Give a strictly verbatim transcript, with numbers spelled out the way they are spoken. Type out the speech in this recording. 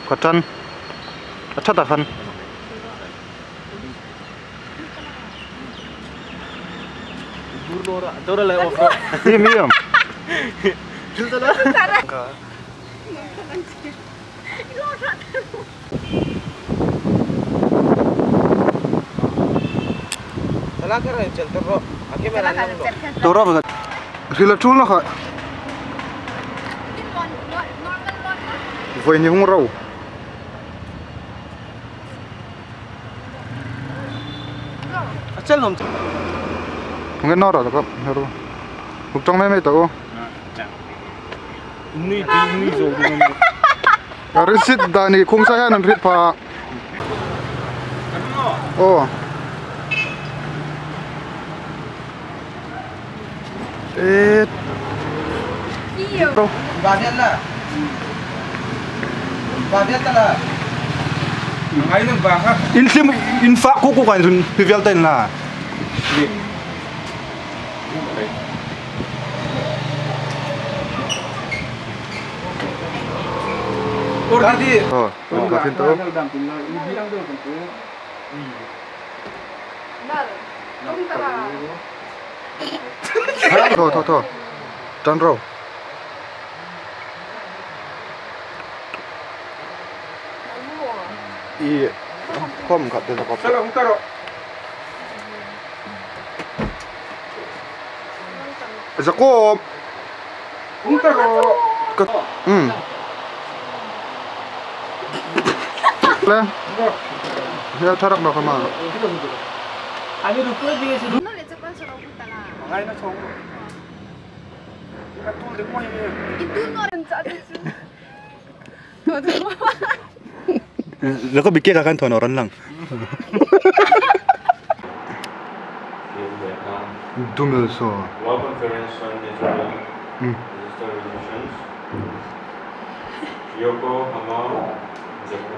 Kha ṭan. A ṭha ta khan. Tura le off road. Hi mi am. Tura ba. Hril a ṭul naw kha. Voi ni hung ro. A chel nom. Nge nora da ka, nora. Huk tong me me ta o. Nui, nui zo. A receipt da ni khung sa ya nan rit pha. Oh. Eh. Iyo. Bro. Ba vel la. Ba vel ta la. Ngai nun ba ha. In hlim, in fa ku ku kan sun, hi vel ta in la. Or di. Oh, oh, ka fin to. Thaw, thaw, thaw. Ṭan ro. I, khom khat te zakop. Salo, hung ta ro. Zakop. Hung ta ro. Ka, hmm. Le. He ṭha rak naw kha ma. Ngai na chong. Ka tul ding mo hi. Lako bike ka kan thaw naw ran lang. Dumel so. World Conference on Natural Hmm. Disaster Resolutions. Yokohama, Japan.